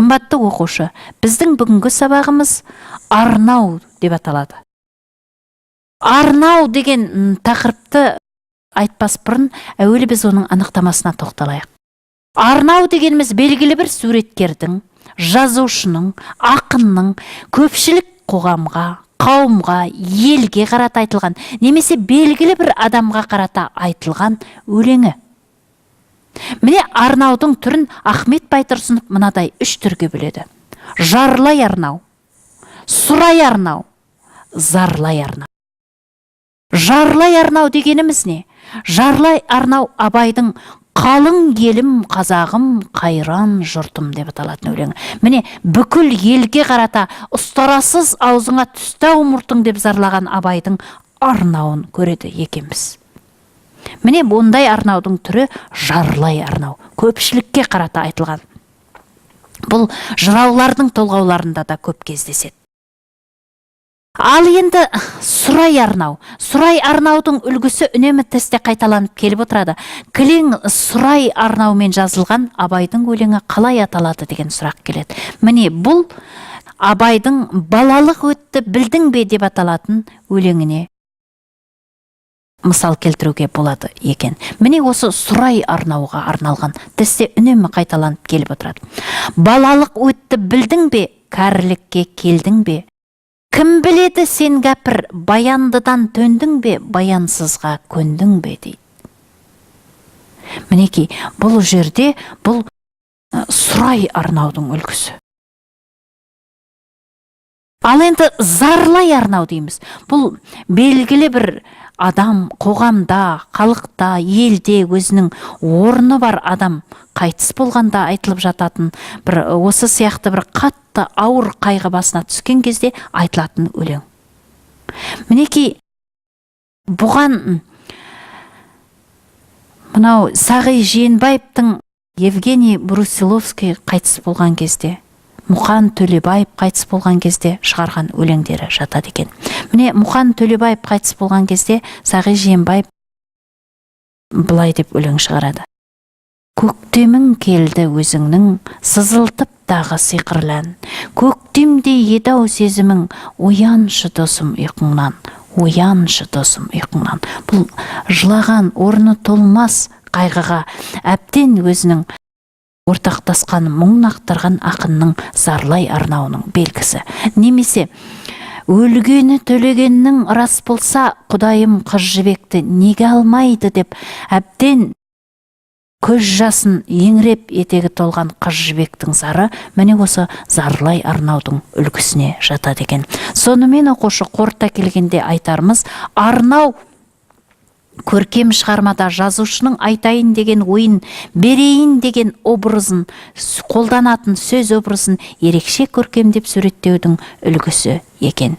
Қымбатты оқушы, біздің бүгінгі сабағымыз арнау деп аталады. Арнау деген тақырыпты айтпас бұрын әуелі біз оның анықтамасына тоқталайық. Арнау дегеніміз белгілі бір суреткердің, жазушының, ақынның көпшілік қоғамға, қауымға, елге қарата айтылған немесе белгілі бір адамға қарата айтылған өлеңі. Міне, арнаудың түрін Ахмет Байтұрсынов мынадай үш түрге бөледі: жарлай арнау, сұрай арнау, зарлай арнау. Жарлай арнау дегеніміз не? Жарлай арнау Абайдың «Қалың елім, қазағым, қайран жұртым» деп аталатын өлеңі. Міне, бүкіл елге қарата «Ұстарасыз аузыңа түсті ау мұртың» деп зарлаған Абайдың арнауын көреді екенбіз. Міне, бұндай арнаудың түрі жарлай арнау, көпшілікке қарата айтылған. Бұл жыраулардың толғауларында да көп кездеседі. Ал енді сұрай арнау. Сұрай арнаудың үлгісі үнемі тестте қайталанып келіп отырады. Кілең сұрай арнаумен жазылған Абайдың өлеңі қалай аталады деген сұрақ келеді. Міне, бұл Абайдың «Балалық өтті білдің бе» деп аталатын өлеңіне мысал келтіруге болады екен. Міне, осы сұрай арнауға арналған тестте үнемі қайталанып келіп отырады. «Балалық өтті білдің бе, кәрілікке келдің бе? Кім біледі, сен кәпір, баяндыдан төндің бе, баянсызға көндің бе?» – дейді. Мінекей, бұл жерде бұл сұрай арнаудың үлгісі. Ал енді зарлай арнау дейміз. Бұл белгілі бір адам, қоғамда, халықта, елде өзінің орны бар адам қайтыс болғанда айтылып жататын, бір осы сияқты бір қатты ауыр қайғы басына түскен кезде айтылатын өлең. Мінекей, бұған мынау Сағи Жиенбаевтың Евгений Брусиловский қайтыс болған кезде, Мұқан Төлебаев қайтыс болған кезде шығарған өлеңдері жатады екен. Міне, Мұқан Төлебаев қайтыс болған кезде Сағи Жиенбаев былай деп өлең шығарады: «Көктемің келді өзіңнің, сызылтып тағы сиқырлы ән. Көктемдей еді ау сезімің, ояншы, досым, ұйқыңнан, ояншы, досым, ұйқыңнан». Бұл жылаған, орны толмас қайғыға әбден өзінің ортақтасқан, мұңын ақтарған ақынның зарлай арнауының белгісі. Немесе «Өлгені Төлегеннің рас болса, Құдайым Қыз Жібекті неге алмайды?» деп әбден көз жасын еңіреп, етегі толған Қыз Жібектің зары, міне, осы зарлай арнаудың үлгісіне жатады екен. Сонымен, оқушы, қорыта келгенде айтарымыз: арнау көркем шығармада жазушының айтайын деген ойын, берейін деген образын, қолданатын сөз образын ерекше көркемдеп суреттеудің үлгісі екен.